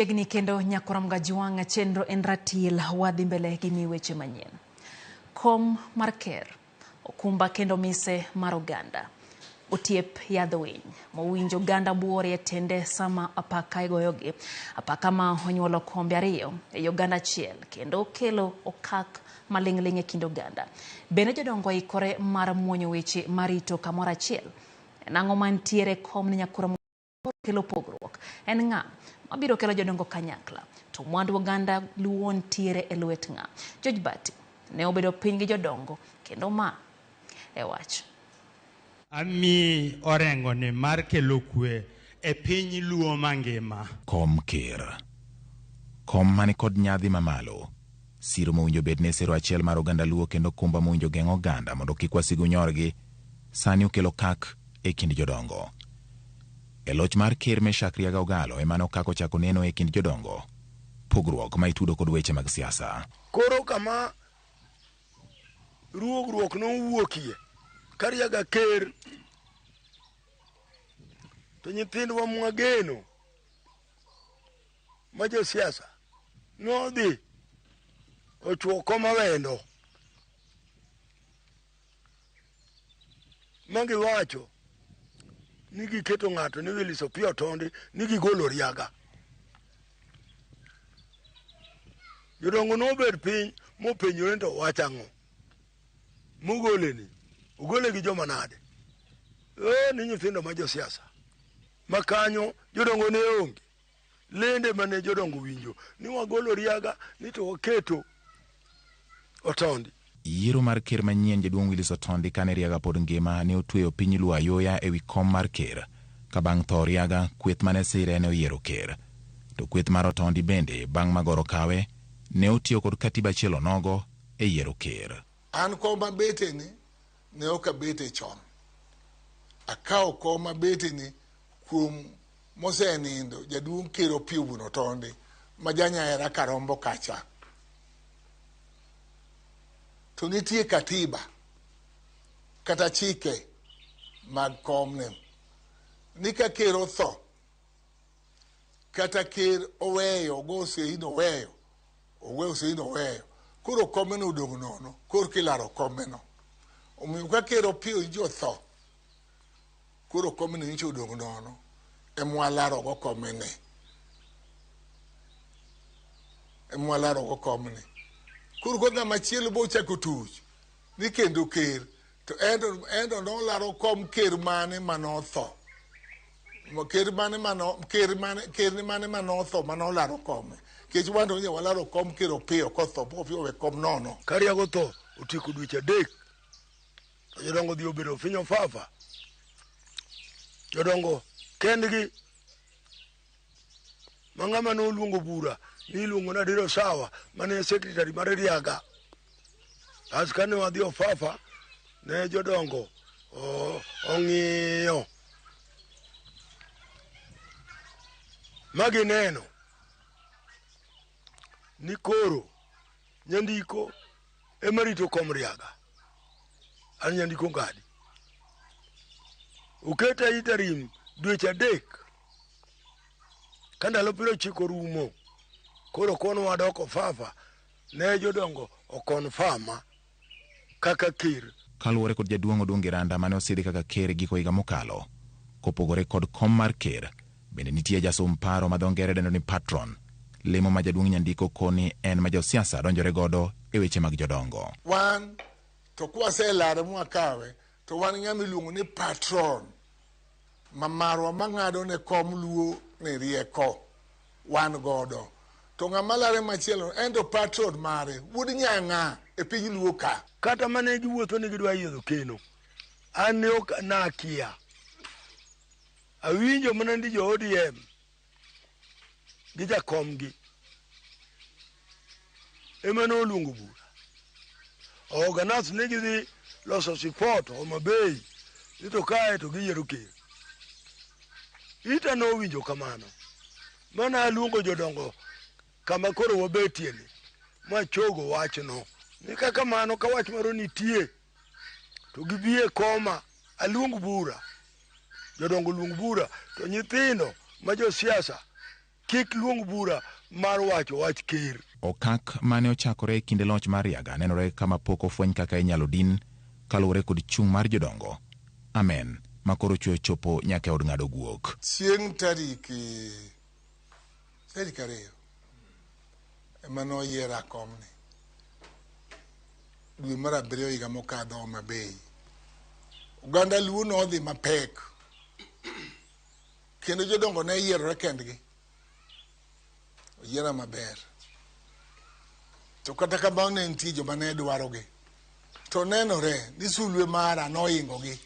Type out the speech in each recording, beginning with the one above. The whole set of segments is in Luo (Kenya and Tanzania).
Chiegni kendo nyakwar Mgajuang' chenro en ratil wadhi mbele gi mi weche manyien. Kom mar ker, okumba kendo mise mar oganda. Otiep yadh winy mowinjo oganda buore e tiende sama apaka igoyogi. Apaka ma onyuolo kombe ariyo ei oganda achiel kendo kelo okak maling'ling' e kind oganda. Bende jodongo oikore mar muonyo weche marito kamoro achiel? En ang'o mantiere kom ni nyakwar kelo pogruok? En ng'a mabiro kelo jodongo kanyakla? To mwandu oganda Luo ntiere e lwet ng'a? George Bati ne obedo piny gi jodongo kendo ma e wach. Ami orengo ni mar kelo kwe e piny Luo mangima. Kom ker. Kom mani kod nyadhi mamalo. Siro mowinjo bed ne sero achiel mar oganda Luo kendo kumba mowinjo geng' oganda mondo kik wasigu nyorgi, sani okelo kak e kind jodongo. E loch mar Ker Meshack Riaga Ogalo emane okak ochako neno e kind jodongo pogruok ma itudo kod weche mag siasa. Koro kama ruogruok nowuokie ka Riaga ker to nyithindwa mwageno ma josiasa nodhi ochwo kom awendo ma giwacho ni giketo ng'ato ni Willis Opiyo Otondi ni gigolo Riaga. Jodongo nobet piny mopenjore ni to wach ang'o mogole ni ogole gi joma nade? Eh, ni nyithindo ma josiasa ma kanyo jodongo ne onge. Lende mane jodongo winjo ni wagolo Riaga ni to waketo Otondi. Yiero mar ker manyien jaduong' Willis Otondi kane Riaga pod ngima ne otweyo piny Luo ayoya ewi kom mar ker. Ka bang' tho Riaga, kweth mane sire ne oyiero ker. To kweth mar Otondi bende bang' magoro kawe, ne otiyo kod katiba achiel onogo e yiero ker. An kom abete ni ne ok abete chon. Akawo kom abete ni kuom mosenindo jaduong' Ker Opiyo Wuon Otondi ma janyahera Karombo kacha. To nitie katiba kata chike mag komni ni ka ker otho kata ker oweyo ogo seyi noweyo oweyo seyi noweyo koro komeno odong' nono korka ilaro komeno. Omiyo ka ker Opiyo nyicha otho koro komni nyicha odong' nono emwalarogo komni emwalarogo komni. Koro ka ng'ama chielo bo ochako tuch ni kendo ker to ento ento nolaro kom ker mane manotho ker mane mano ker mane ker mane manotho manolaro kome kech wan to walaro kom ker Opiyo kotho pok Opiyo owe kom nono. Ka Riago otho otieko dweche adek to jodongo odhi obedo finyo fafa. Jodongo kendgi ma ng'ama noluongo bura ni iluongo ni Adero Sawa mane secretary mar Riaga. As kane wadhi Ofafa ne jodongo ong'iyo ma gineno ni koro nyandiko ema rito kom Riaga. An nyandiko Ngadi. Oketa interim dweche adek. Ka ndalo 90 rumo, koro kono wadok Ofafa, ne jodongo okonfama kaka ker. Kaluwore kod jaduong' Odungi Randa mane osidhi kaka ker e giko higa mokalo, kopogore kod kom mar ker, bende nitie jasum paro ma dho ngere dendo ni patron, lemo ma jaduong' Nyandiko koni en ma josiasa donjore godo e weche mag jodongo. Wan to kwaselare mwakawe to wan ng'ama iluongo ni patron ma marwa mang'ado ne kom Luo ni rieko wan godo. To ng'ama lare machielo en to patron mare wuod nyang'a e piny Luo ka. Kata mane giwuotho ni gidwa yiedho keno, an ne ok nakia. Awinjo mana ni jo ODM gi jakomgi ema noluongo bura. Organize ni gidhi loso sipot Homa Bay ni to kae to giyiero ker. Ita nowinjo kamano. Mana aluongo jodongo kama koro wabetie ni machogo wachno. Ni kaka mano ka wach moro nitie to gibi e koma aluong bura. Jodongo luong bura to nyithindo ma josiasa Kik luong bura mar wacho wach ker. Okak mane ochakore e kinde loch mar Riaga nenore kama pok ofweny kaka inyalo din kaluwore kod chung' mar jodongo. Amen ma koro chwe ochopo nyaka e od ng'ado guok. Chieng' tariki 2 ema noyiera komni. Dwe mar 7 higa mokadho Homa Bay. Oganda Luo nodhi mapek. Kendo jodongo ne yierore kendgi. Oyiera maber. To kata kamano ne nitie joma ne dwarogi. To nenore ni sulwe mara nohingogi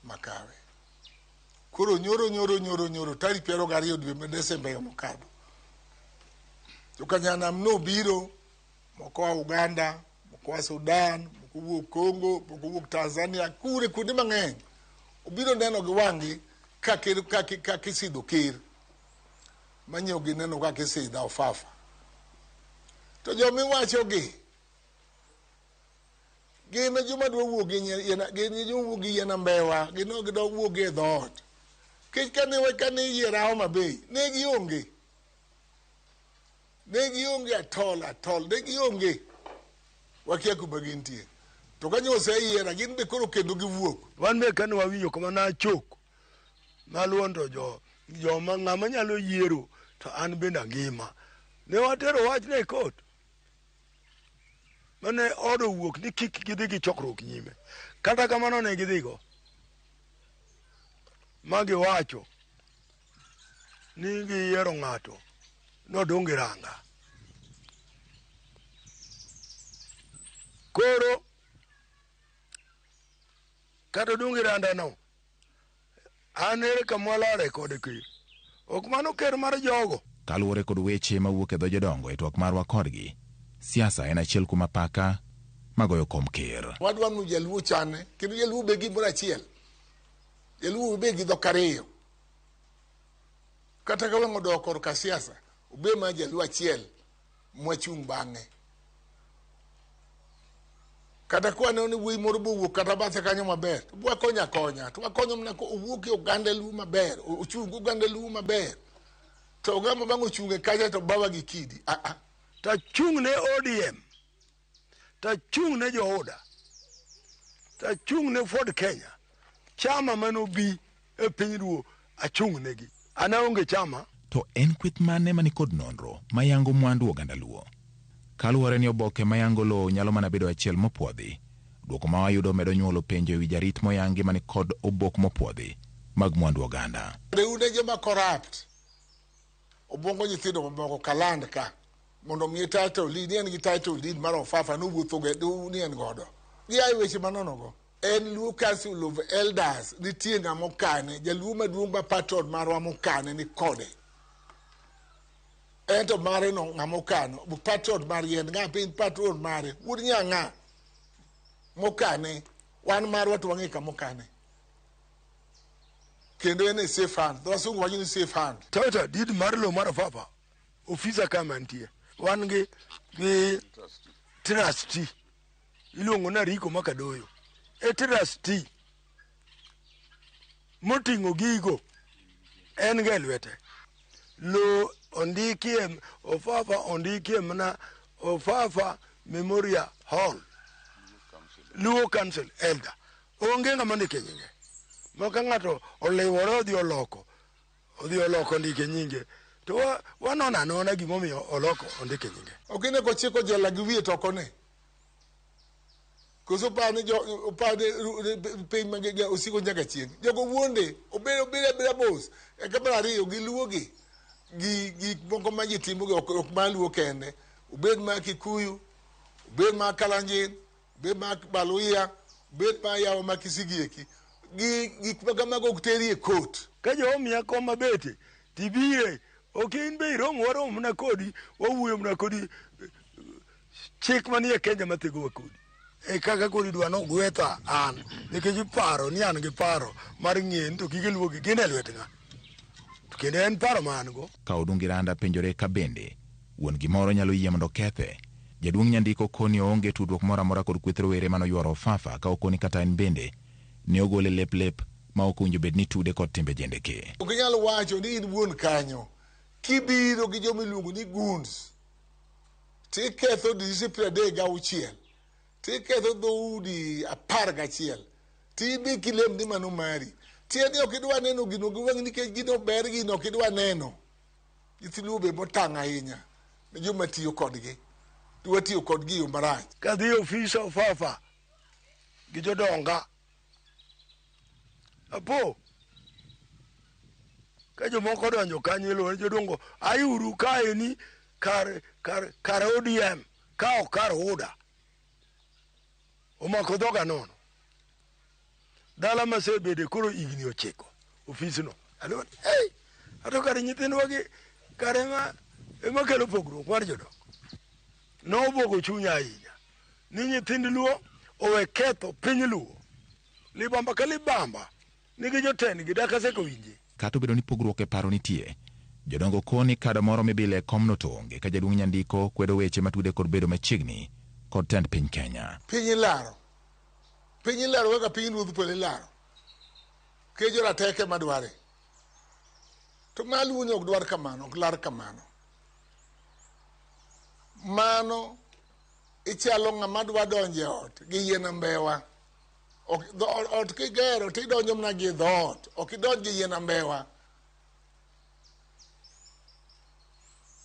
makawe. Koro nyoro tarik 22 dwe mar Desemba higa mokadho. Jokanyanam nobiro, moko a Uganda, moko a Sudan, moko wuok Congo, moko wuok Tanzania, kure kuonde mang'eny. Obiro neno gi wang'gi kaka isidho ker. Manyo gineno kaka isidha ofafa. To jomiwachogi gin joma dwa wuok gi gin joma wuok gi yien ambewa, gin ok gidwa wuok e dhoot. Nikech kane iyiera Homa Bay, ne gionge. Ne gionge at all, ne gionge. Wakia kuma gintie. To ka nyoseyiera, gin be koro kendo giwuok. Wan be kane wawinjo kama nachok, naluongo joma ng'ama nyalo yiero to an bende angima. Ne watero wachne e kot. Mane od owuok ni kik gidhi gi chokruok nyime. Kata kamano ne gidhigo. Ma giwacho ni giyiero ng'ato nodong' gi ranga. Koro kata odong' gi randa no, an ere kama walare kod ker. Ok mano ker mar jogo. Kaluwore kod weche mawuok e dho jodongo e twak marwa kodgi, siasa en achiel kuom apaka magoyo kom ker. Wadwa ni Jaluo chane, kendo Jaluo be gimoro achiel. Jaluo be gi dhok ariyo. Kata ka wang' odok korka siasa, obe ma Jaluo achiel mwachung' bang'e. Kata kwa neno ni wuoyi moro bowuok kata bathe kanyo maber, to wakonyo akonya, to wakonyo mana ko owuok e oganda Luo maber, ochung' oganda Luo maber. To ng'ama bang' ochung' e kacha to bawa gi kidi. Tachung' ne ODM, tachung' ne Jooda, tachung' ne Ford Kenya, chama manobi e piny Luo achung' negi. An aonge chama. To en kweth mane mani kod nonro mayango mwandu oganda Luo? Kaluwore ni oboke mayango lowo nyalo mana bedo achiel mopuodhi, duoko ma wayudo medo nyuolo penjo ewi jarit moyangi mani kod obok mopuodhi mag mwandu oganda. Riwne joma corrupt. Obwongo nyithindo mamoko kaland ka mondo omiye title deed, en gi title deed mar Ofafa nowuotho go ni en godo. Gia e weche manono go. En Luo Council of Elders nitie ng'ama okane, Jaluo maduong' ma patron marwa mokane ni kode. En to mare no ng'ama okano, patron margi en ng'a piny patron mare, wuod nyang'a mokane, wan marwa to wang'e kama okane. Kendo en e safe hand, dho wasungu wacho ni safe hand. Title deed mar lowo mar Ofafa, ofisa kama nitie. Wan gi trustee, iluongo ni Ariko Makadoyo. E trustee moting'o gigo en ga e lwete. Lowo ondikie, Ofafa ondikie mana Ofafa Memorial Hall. Luo Council Elder. Onge ng'ama ndike nyinge. Ma ka ng'ato oliwore odhi oloko ndike nyinge. To wanono anona gimomiyo oloko ondike nyinge. Ok ine kochiko jela gi wiye to ok one. Koso opani piny ma osiko nyaka chieng'. Jogo wuonde, obedo abeda mos. Eka mar ariyo giluogi. Gi gik moko ma ji timo gi ok mar Luo kende. Obed mar Kikuyu, obed mar Kalenjin, obed mar Baluhya, obed mar yawa ma Kisigieki. Gi gik ma kamago ok teri e kot. Ka jo omiya kom mabete, tibire, ok in be irom warom mana kodi, wawuoyo mana kodi, chik manie Kenya mathegowa kodi. E kaka koro idwa nogwetha an, nikech iparo ni an gi paro mar ng'eyo ni to gige Luo gi gin e lwet ng'a. To kendo en paro ma an go. Ka Odungi Randa penjore ka bende wuon gimoro nyalo yie mondo kethe. Jaduong' Nyandiko koni oonge tudruok moro amora kod kweth rowere manoyworo Ofafa ka okoni kata en bende ne ogole lep lep ma ok owinjo bed ni tude kod timbe jendeke. Ok inyal wacho ni in wuon kanyo kibiro gi joma iluongo ni goons tiketho district 36, tiketho dhoudi 11, tibi kilem ni mano mari. Tiende ok idwa neno gino gi wang'i nikech gino ber, gino ok idwa neno. Nyithi Luo be motang' ahinya ne joma tiyo kodgi. Dwa tiyo kodgi e yo marach. Kadhi e ofis Ofafa gi jodonga, apo ka jomoko odonjo kanyo iluongo ni jodongo ayuru kaeni kar kar kar ODM ka ok kar UDA. Omako dhoga nono. Dala masebede koro higni 9 ofisno. Aluongo ni hey, ato kare nyithindwa gi kare ema kelo pogruok mar jodongo. Nobwogo chunya ahinya ni nyithind Luo owe ketho piny Luo. Libamba ka libamba nigi jotendgi dak aseko winje. Kata obedo ni pogruok e paro nitie, jodongo koni kado moro mibile e komno to onge ka jaduong' Nyandiko kwedo weche matude kod bedo machiegni kod tend piny Kenya. Piny ilaro. Piny ilaro kaka piny ruodh polo ilaro. Nikech jorateke madware. To maluo ni ok dwar kamano, ok lar kamano. Mano ichalo ng'ama dwa donjo e ot gi yien ambewa. Ot kigero tidonjo mana gi dhoot, ok idonj gi yien ambewa.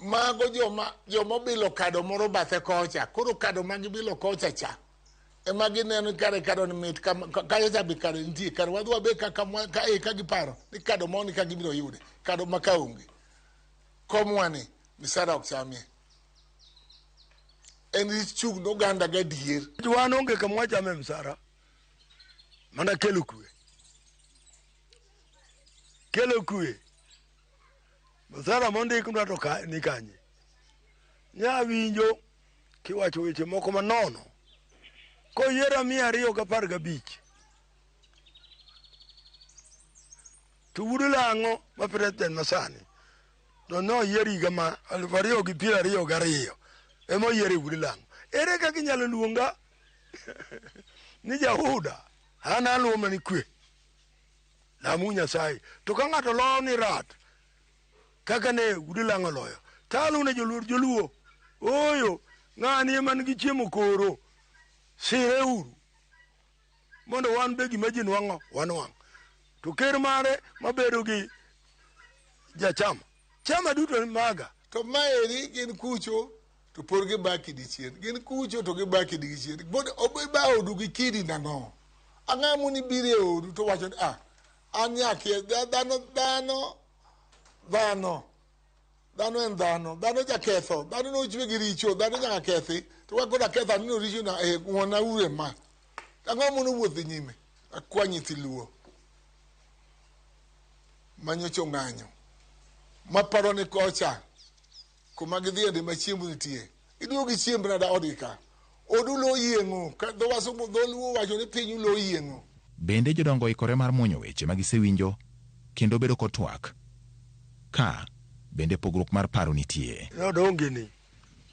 Mago joma obilo kado moro bathe kocha, koro kado ma gibilo kocha cha ema gineno kare kado ni mit, kacha cha be kare nitie, kare wadhi wabe ka giparo ni kado moni ka gibiro yude, kado ma ka onge. Komwa ni misara ok chamie. En rit chung' oganda gadier. Wan onge kama wachame msara. Mana kelo kwe. Kelo kwe. Msara mondiknwa to ni kanye. Nya winjo kiwacho weche moko manono. Koyiera 215. To wuod Lang'o ma president masani. To noyier higa ma 2022. Ema oyiere wuod Lang'o. Ere kaka inyalo luonga ni Jahuda? An aluwo mana ni kwe. Lamu Nyasaye. To ka ng'ato loyo ni rat, kaka ne wuod Lang'o oloyo, to aluwo ne joluo. Ooyo, ng'ani ema nigi chiemo koro. Sire uru. Mondo wan be gima ji nwang'o, wanwang'. To ker mare mabedo gi jachama. Chama duto maga. To maeri gin kucho to pod giba kidi chien. Gin kucho to giba kidi gi chien. Pod obiba odu gi kidi nang'o? Ang'o muni biro e odu to wacho ni ah, an nyakia dhano dhano dhano. Dhano en dhano, dhano jaketho, dhano nochwe gi richo, dhano nyaka kethi. To ka koro aketho aneno richo na eh ng'wona uru e ma. Ang'o mono wuoth dhi nyime? Akwa nyithi Luo manyocha ong'anyo, maparo ni kocha kuma gidhiende ma chiemb nitie. Giduogo gi chiemb nade odgi ka. Odu lo yieng'o, ka dho wasungu dho Luo wacho ni piny lo yieng'o. Bende jodongo oikore mar muonyo weche ma gisewinjo kendo bedo kod twak. Ka bende pogruok mar paro nitie. Nodonge ni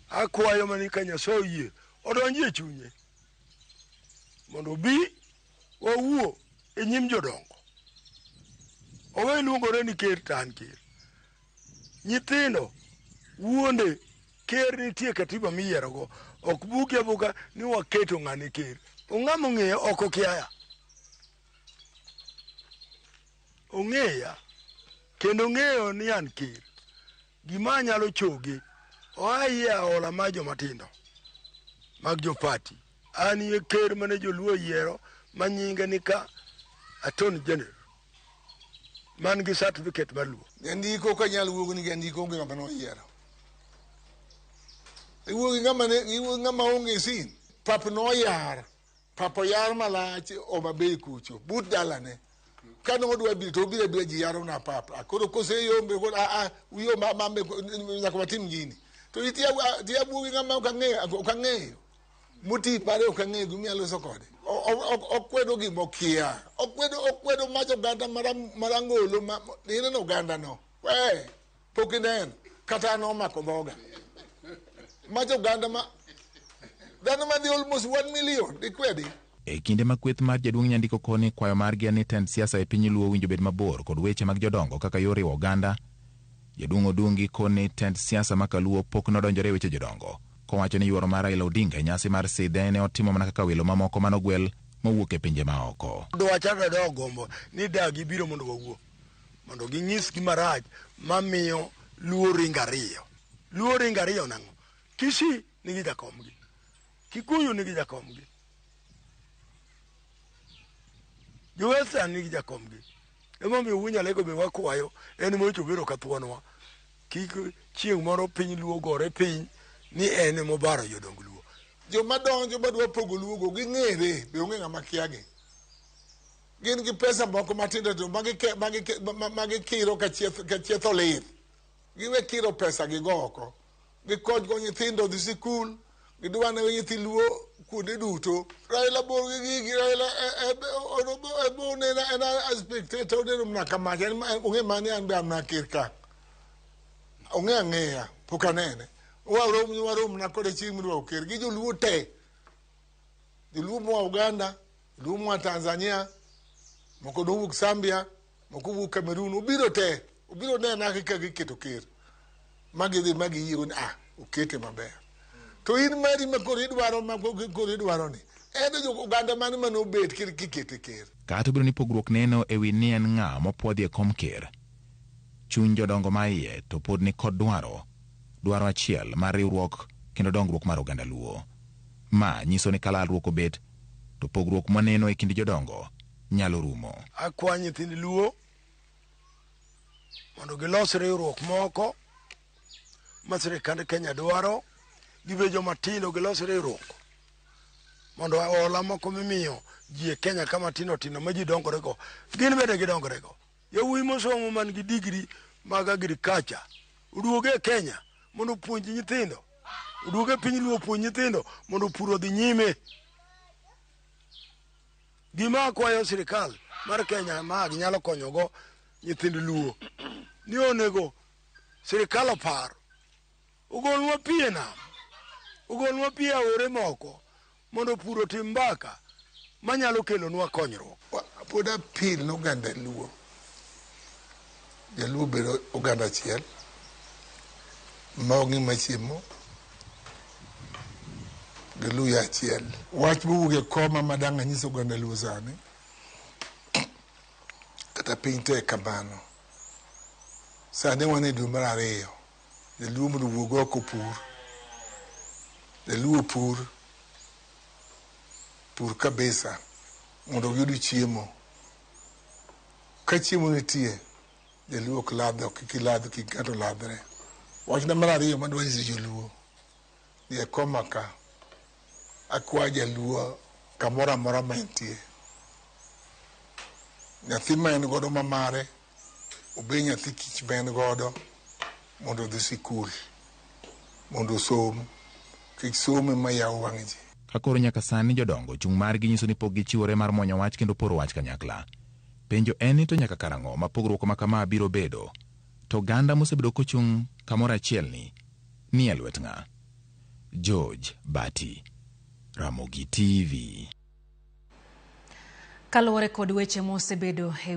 akwayo mana ka Nyasaye oyie odonji e chunye mondo obi wawuo e nyim jodongo. Owe luongore ni ker to an ker. Nyithindo wuonde ker nitie katiba miyierogo. Ok bugi abuga ni waketo ng'ani ker. Ong'ama ong'eya ok okiaya. Ong'eya kendo ong'eyo ni an ker. Gima anyalo choge oa iye aola mar jomatindo mag jopati. An ye ker mane joluo oyiero ma nyinge ni ka Attorney General man gi certificate mar Luo. Jandiko ok anyal wuoyo ni jandiko onge ng'ama noyiero. Iwuoyo gi ng'ama ne iwuoyo gi ng'ama onge sin. Pap noyar, pap oyar malach Homa Bay kucho, but dalane. Kane odwa biro to obiro abira ji yaro na pap. Koro koseyombe koro a a uyo ma ma nyaka watim gini. To itia tia wuoyo gi ng'ama ok ang'eyo ok ang'eyo. Moti pare ok ang'eyo gima aloso kode. Okwedo gima okia. Okwedo okwedo mach oganda marangolo ma ineno oganda no. We pok ineno kata an omako dhoga. Mach oganda ma dhano madhi almost 1 million dikwedi. E kinde ma kweth mar jaduong' Nyandiko koni kwayo margi en ni tend siasa e piny Luo owinjo bed mabor kod weche mag jodongo kaka yor riwo oganda, jaduong' Odungi koni tend siasa ma kaluo pok nodonjore e weche jodongo, kowacho ni yuoro mar Raila Odinga e nyasi mar sidhe ne otimo mana kaka welo mamoko manogwel mowuok e pinje maoko. Dwacha dada ogombo ni da gibiro mondo wawuo, mondo ging'is gima rach mamiyo Luo ringo ariyo. Luo ringo ariyo nang'o? Kisii nigi jakomgi, Kikuyu nigi jakomgi, Jo Western nigi jakomgi. Emomiyo Wuo Nyalego be wakwayo en mocho biro ka thuonwa. Kik chieng' moro piny Luo gore piny ni en emobaro jodong Luo. Joma donjo madwa pogo Luo go ging'ere, be onge ng'ama kiagi. Gin gi pesa moko matindo tindo ma gikiro ka chieth olith. Giwe kiro pesa gigo oko. Gikony go nyithindo odhi sikul, gidwa ne nyithi Luo kuonde duto. Raila bor gi gigi, Raila onena en a spectator, oneno mana kamacha, en ong'e mana ni an be an mana ker ka. Ong'e ang'eya, pok anene. Warom warom na kode chieng' midwaro ker gi joluo te. Joluo moa Uganda, joluo moa Tanzania, moko nowuok Zambia, moko wuok Cameroon, obiro te. Obiro nena kaka giketo ker. Ma gidhi ma giyiego ni ah, okete maber. To in mari ma koro idwaro ma koro idwaro ni, en jo oganda mane mane obet kikete ker. Kata obedo ni pogruok neno e wi ni en ng'a mopuodhi e kom ker, chuny jodongo ma iye to pod ni kod dwaro, dwaro achiel mar riwruok kendo dongruok mar oganda Luo. Ma nyiso ni ka lalruok obet, to pogruok maneno e kind jodongo nyalo rumo. Akwa nyithind Luo mondo gilos riwruok moko ma sirikand Kenya dwaro, gibed joma tindo gilos riwruok mondo hola moko mimiyo ji e Kenya ka matindo tindo ma ji dongorego, gin bende gidongorego. Yawuoyi mosomo man gi digri mag agriculture oduog e Kenya mondo opuonj nyithindo, oduog e piny Luo opuonj nyithindo mondo pur odhi nyime. Gima akwayo sirikal mar Kenya ma ginyalo konyogo nyithind Luo ni onego sirikal opar ogolnwa pi e nam, ogolnwa pi e aore moko mondo pur otim mbaka manyalo kelonwa konyruok. Pod apil ne oganda Luo. Jaluo bedo oganda achiel ma onge machiemo gi luya achiel. Wach mowuok e koma ma dang' anyis oganda Luo sani, kata piny tek kamano. Sani wan e dwe mar ariyo, jaluo mondo owuog oko opur. Jaluo opur, pur kabisa mondo giyud chiemo. Ka chiemo nitie, jaluo ok ladh, ok kik iladh, kik ng'ato ladhre. Wachna mar ariyo madwa nyiso joluo, ni e koma ka, akwa jaluo kamoro amora ma entie. Nyathi ma en godo ma mare, obed nyathi kich ma en godo, mondo odhi sikul, mondo osom, kik somo ema yawo wang' ji. Ka koro nyaka sani jodongo chung' margi nyiso ni pok gichiwore mar mwonyo wach kendo poro wach kanyakla. Penjo en ni to nyaka karang'o ma pogruok ma kama biro bedo? To oganda mosebedo kochung' kamoro achiel ni, ni e lwet ng'a? George Bati, Ramogi TV. Kaluwore kod weche mosebedo e